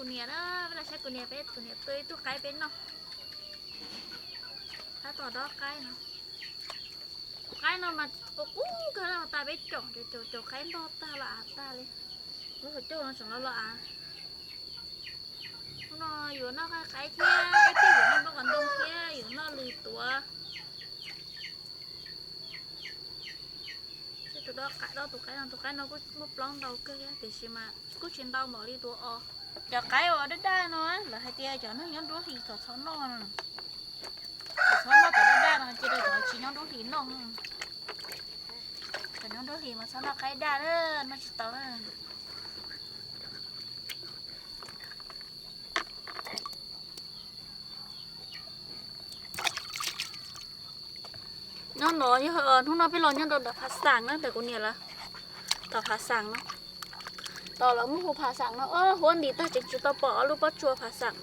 Niam na, peb los saib kuv niam, peb kuv niam tua ib tug qaib peb noj. Tab tom dob qaib no. Tus qaib no mas qub qub kawg na, tas peb caum caum caum qaib ntog tag los av tag li. Lub hauv caug no tseem los los av. Hnub no yuav noj qaib thiab ib pliag yuav noj nplooj qos ntoo thiab yuav noj lws tuav. Tus dob qaib, dob tus qaib no, tus qaib no kuj muaj plaub ntau kawg thiab tiam sis mas kuj tsis ntau npaum li tus os. Cov qaib uas daj daj no lawv hais tias cov neeg nyob nruab hlis kom txhob noj no. Kom txhob noj cov daj daj no, cia rau cov tsis nyob nruab hlis noj. Cov nyob nruab hlis mas txhob noj qaib daj na, noj tsis tau na. Nyob no yog hnub no peb los nyob rau ntawm Phav Xaam na, ntawm kuv niam lawv tom Phav Xaam no. Tom lawv muab hu Phav Xaam no, huab ntim tag tseem tsis tau pom ob lub pob tsuas Phav Xaam.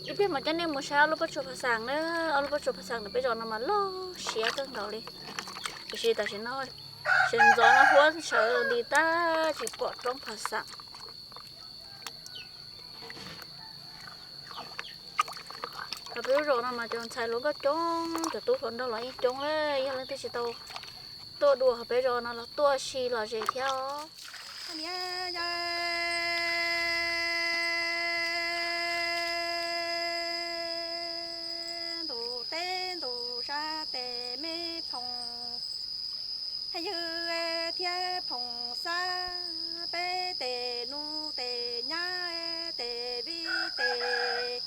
Ib pliag mas coj nej mus saib ob lub pob tsuas Phav Xaam na, ob lub pob tsuas Phav Xaam ntawm peb zos no mas loj siab kawg nkaus li. Tiam sis tam sim no sawv ntxov no huab sawv ntim tag tsis pom roob Phav Xaam. Hos peb lub zos no mas cov ntxhais hluas nkauj coob, cov tub hluas nraug los yeej coob, yog leej twg tsis tau tuaj dua hauv peb zos no los tuaj si lom zem thiab os. Ntuj teb ntuj sab tes me phoom, ywg thiab phoom xab, peb tes nus tes nyab tes vij tes,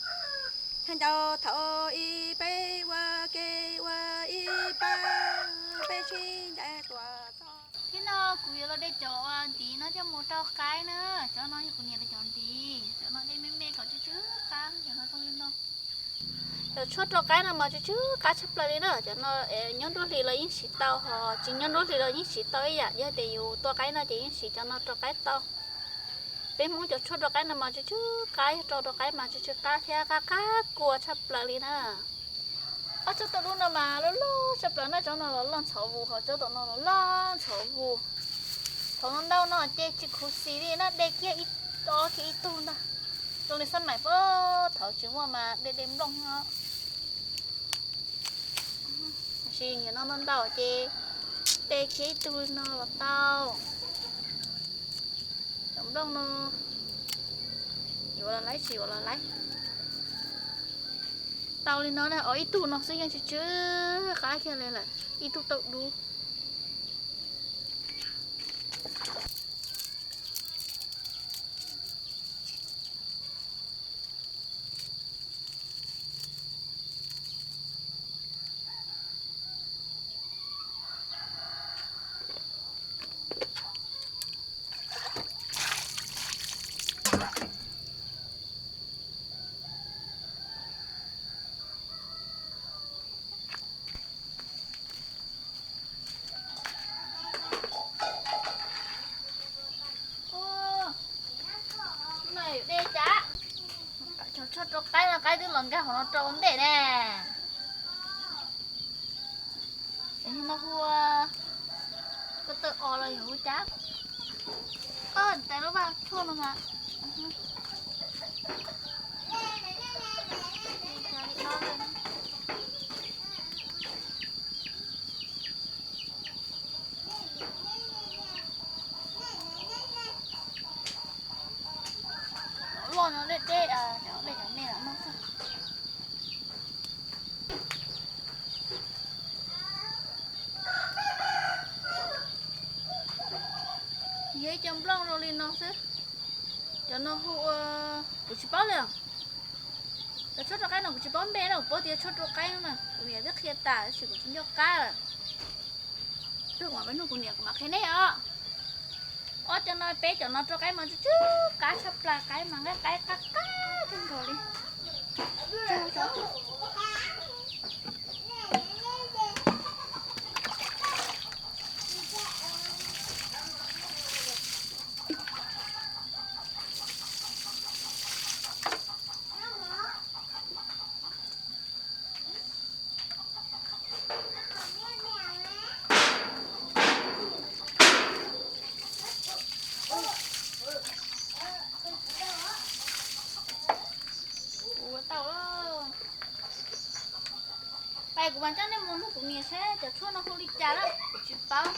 ncaus thaum ib peb ua ke ua ib pab, peb sib ncaim tuaj txog. Thiab no kuv yuav los de cov ntiv no coj mus rau qaib na. Cov no yog kuv niam lawv cov ntiv, cov no de me me kom tsw tsw qab, cov no zoo li no. Cov tshuaj rau qaib no mas tsw tsw qab tshaj plaws li na. Cov no nyob nruab hlis los yeej siv tau, ho tsis nyob nruab hlis los yeej siv tau ib yam, yog tias yus tua qaib no ces yeej siv cov no rau qaib tau. Peb Hmoob cov tshuaj rau qaib no mas tsw tsw qab, yog rau rau qaib mas tsw tsw qab thiab qab qab kua tshaj plaws li na. Ob tsob tauj dub no mas loj loj tshaj plaws na, tsob no los loj ntxhov vus, ho tsob tom no los loj ntxhov vus. Thaum ntau no ces tsis khuv xim li na, de kiag ib, ob kiag ib tug ntag. Zoo li xab maim puag thaud tsis muaj mas de de nplooj no. Tab sis nim no ntau ntau ces de kiag ib tug li no los tau. Cov nplooj no yuav los laib tsis yuav los laib. Tau li no na, ib tug no xwb yeej tsw tsw qab kiag li lawm, ib tug tauj dub. Cov tshuaj rau qaib no qaib twb los nkag hauv no rau ntej ne. No hu, koj tawm os los yog hu cas? Koj tais lub vaj tshuaj no mas. Loj no deb deb, cov dej cov me los noj xwb. Yog ib co nplooj zoo li no xwb. Cov no hu ua, kuv tsis paub li os. Cov tshuaj rau qaib no kuv tsis paub npe na, kuv paub tias tshuaj rau qaib no na, kuv niam twb qhia tas tab sis kuv tsis nco qab lawm. Tag kuv mam peb nug kuv niam kuv mam qhia nej os. Ob cov no peb cov no rau qaib mas tsw tsw qab tshaj plaws, qaib mas nqaij qaib qab qab kawg nkaus li. Cov tshuaj no hu li cas na kuv tsis paub.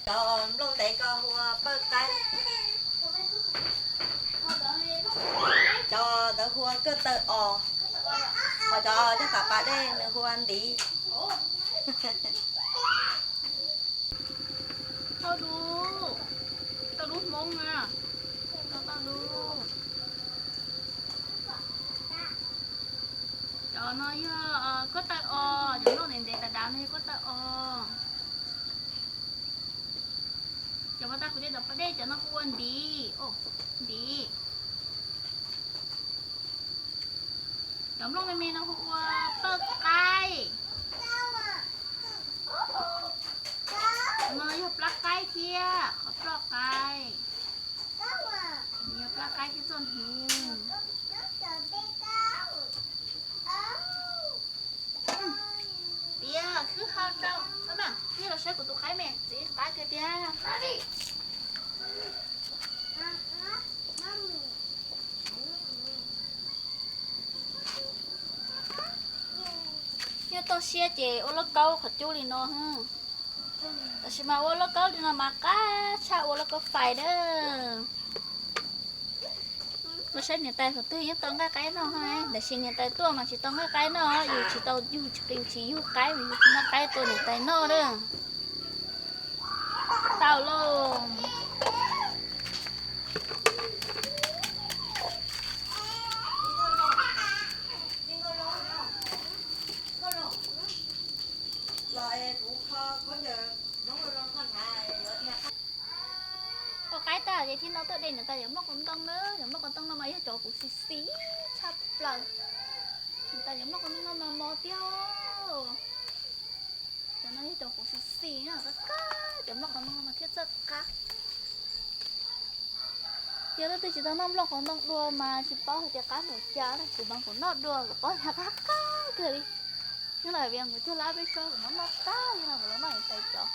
Cov nplooj ntev ko hu ua pawj qaib, cov ntawd hu ua kawj taw os, ho cov coj tas pas dej nws hu ua ntiv. Tau dub, tau dub Hmoob na, tau tau dub. Cov no yog koj taw os, cov nplooj ntev ntev dav dav no yog koj taw os. Cov pas tas kuv cov pas dej cov no hu ua ntiv, ntiv. Cov nplooj me me no hu ua pawj qaib. Cov no yog plab qaib thiab qhov ploj qaib. Yog plab qaib thiab txoj hnyuv. Piav khwb hau rau, nej los saib kuv tus qaib me txiv qab kiag tiag. Yog toj siab ces ua lauj kaub qhov cub li no. Tab sis mas ua lauj kaub li no mas qab tshaj ua lauj kaub fais na. Los saib niam tais thaum twg yeej tau nqaij qaib noj, tab sis niam tais tuaj mas tsis tau nqaij qaib noj, yus tsis tau yug, tsis yug qaib, yus tsis muaj qaib tua niam tais noj na. Tau lauj. Ua qaib tag ces thiaj no tuaj de niam tais cov nplooj qos ntoo na, cov nplooj qos ntoo no mas yog cov kuv xis xis tshaj plaws. Niam tais cov nplooj qos ntoo no mas mos tiag. Cov no yog cov kuv xis xis na, qab qab, cov nplooj qos ntoo no mas thiaj txawj qab. Yog leej twg tsis tau noj nplooj qos ntoo dua mas tsis paub hais tias qab npaum cas, kuv mas kuv noj dua kuv paub tias qab qab kawg li. Nyob lawm vim kuv cog lab peb tsob kuv muab noj tag li no kuv los noj niam tais cov.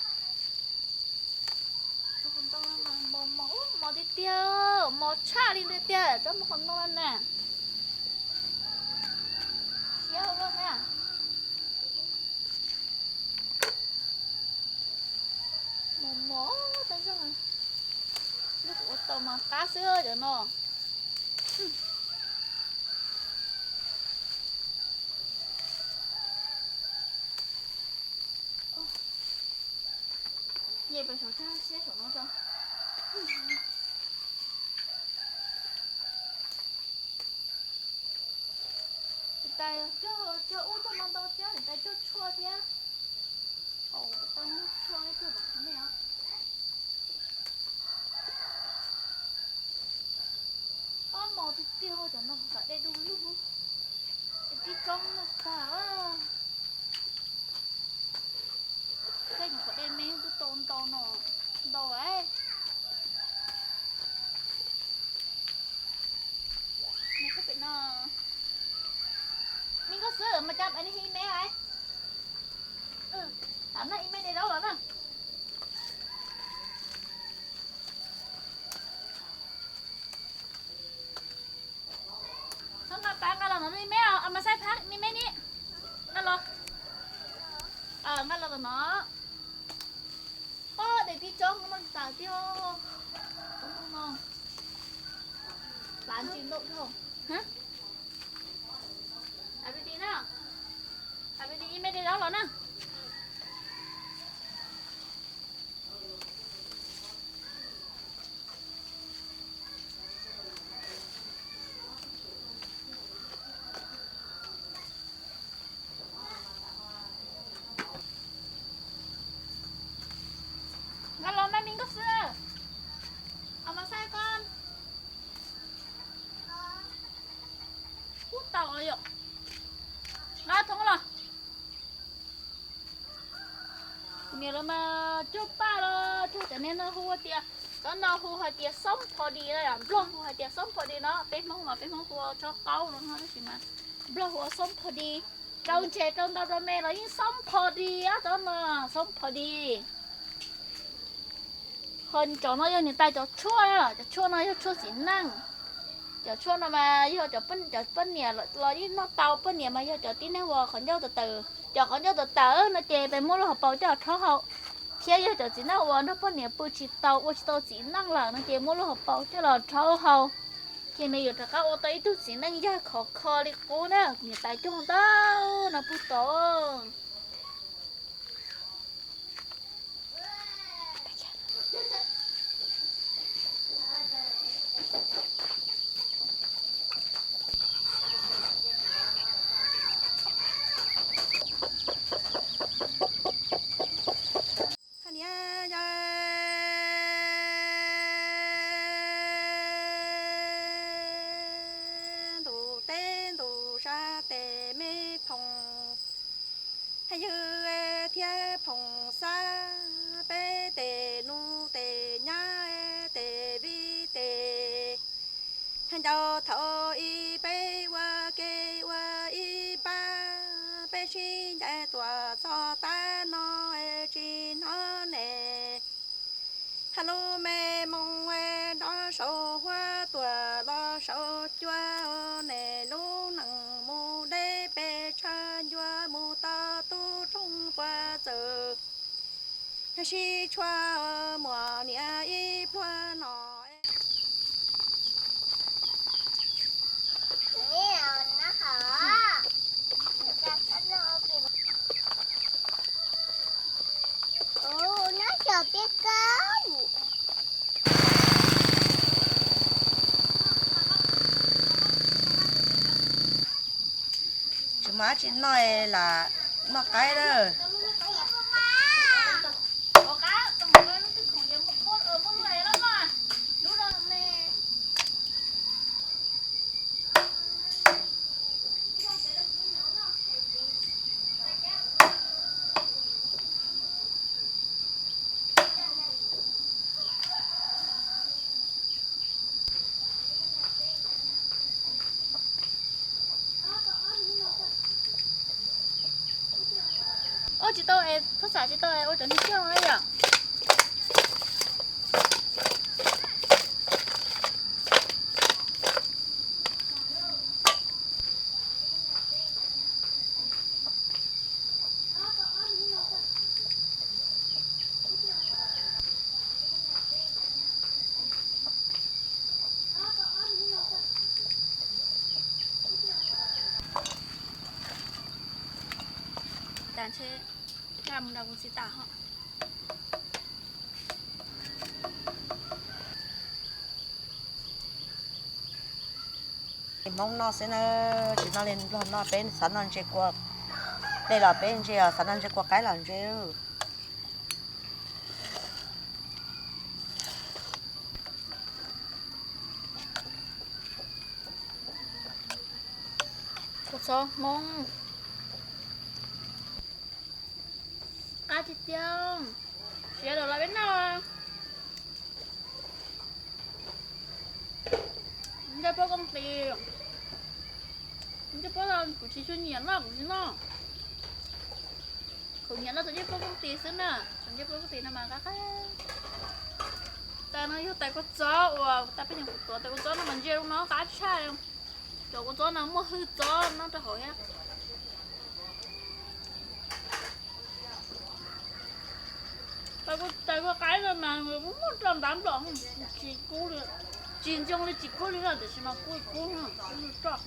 Cov qos ntoo no mas mos mos, mos tiag tiag, mos tshaj li tiag tiag cov nplooj qos ntoo no na. Siab ua luaj na. Mos mos tas zog. Lub kuv ua tau mas qab xwb cov no. Niam tais cog, cog ub cog no ntau thiab, niam tais cog tshuaj thiab. Tau muab tshuaj cog los me os. Ob mos tiag tiag cov no, kom dej du lug, dej tib tsob no tag. Tej nyuam qhuav dej me twb tau ntau no, ntau lawm. Me nkauj xwb mas coj peb ib me, tam no ib me de zaub los na. Txhob nqa pab, nqa los no ib me, a mas xaib phab ib me ni. Nqa los, nqa los tom no. Ob, dej tib tsob no mas tas tiag. Tsob no, tas ntsis ntau dhau. Ab, ab, ib me de zaub los na. Nqa los mas me nkauj xwb. A mas xaib koj. Ub, tau yom. Nqa thoob los. Kuv niam lawv mas cog paj los cog cov niag no hu tias, cov no hu hais tias xoob pho di, Nplog hu hais tias xoob pho di no, peb Hmoob mas peb Hmoob hu ua tsob qaub no tab sis mas Nplog hu ua xoob pho di. Rau ntses rau ntau rau me los yeej xoob pho di, cov no xoob pho di. Ho cov no yog niam tais cov tshuaj, cov tshuaj no yog tshuaj txiv neej. Cov tshuaj no mas yog cov poj niam los yeej noj tau, poj niam mas yog cov tib neeg uas qhov ncauj tawm tawm. Cov qhov ncauj tawm tawm no ces peb muab lub hauv paus coj los rhaub hau, thiab yog cov txiv neej uas nrog poj niam pw tsis tau, ua tsis tau txiv neej lawm no ces muab lub hauv paus coj los rhaub hau, ces nws yuav rov qab ua tau ib tug txiv neej yawg khov kho li qub na. Niam tais coj ntawm no pug tod. Ntu teb ntu sab tes me phoom, yawg thiab phoom xab, peb tes nus tes nyab tes vij tes ncaus thaum ub peb ua ke ua ib pab, peb sib ncaim tuaj txog tav no tsis hnov ne. Hais lub me moo nrov saum huab tuaj los saum cua, ne lub neej mus deb pes tsawg ncua mus tau tub rooj puas txawm, yog sib tshuaj muaj niam ib pluag no. Tsis muaj dab tsi noj lam noj qaib lawm. Ua tsis tau es, phab xam tsis tau es ua cov niag xiab no yom. Tas ntshe nqa mus nrog kuv txiv tas ho. Hmoob noj xwb na, tsis noj li Nplog noj, peb xav noj ntses kua dej los peb ntses, xav noj ntses kua qaib los ntses. Kua txob Hmoob. Qab tiag tiag, siav lawm los peb noj. Ncej puab kooj tis, ncej puab kuv tsis tshua nyiam noj, kuv tsis noj. Kuv nyiam noj cov ncej puab kooj tis xwb na, cov ncej puab kooj tis no mas qab qab. Tais no yog tais kua txob uas tais peb niam kuv tuav, tais kua txob no mas ntsia zoo no qab tshaj. Cov kua txob no muaj hwj txob nyob rau hauv thiab. Tais kua qaib no mas muaj roj ntab nplom, tsis kub li, tsis ntsoog li tsis kub li no, tiam sis mas kub kub, kub roj.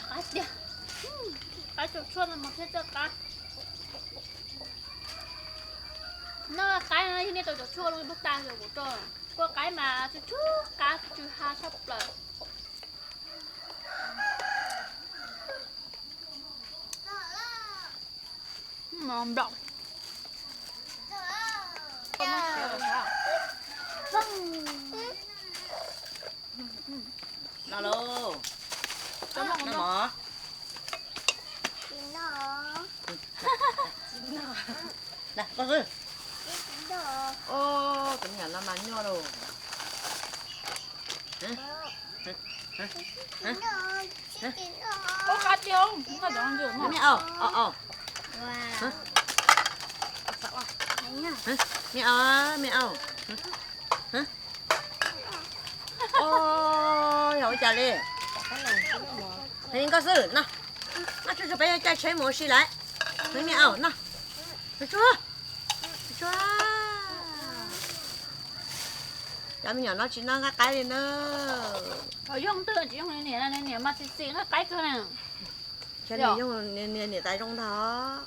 Qab tiag, qab cov tshuaj no mas thiaj txawj qab. Noj qaib no yog nej tau cov tshuaj los pag tas yog kuv rau, kua qaib mas tsw tsw qab tsw ha tshaj plaws. Nplaum. No lauj. Noj mov. Tus niam no mas nyuaj lauj. Me au, me au. Yog ua cas li? Hais li koj xwb no. Noj tsuag tsuag peb yuav caij tsheb mus ua si lawm. Me au no. Tsuag tsuag. Cov me nyuam no tsis noj nqaij qaib li na. Yoog twg tsis yoog, niam mas txi txiv nqaij qaib kawg na. Nws yoog niam tais zoo ntag.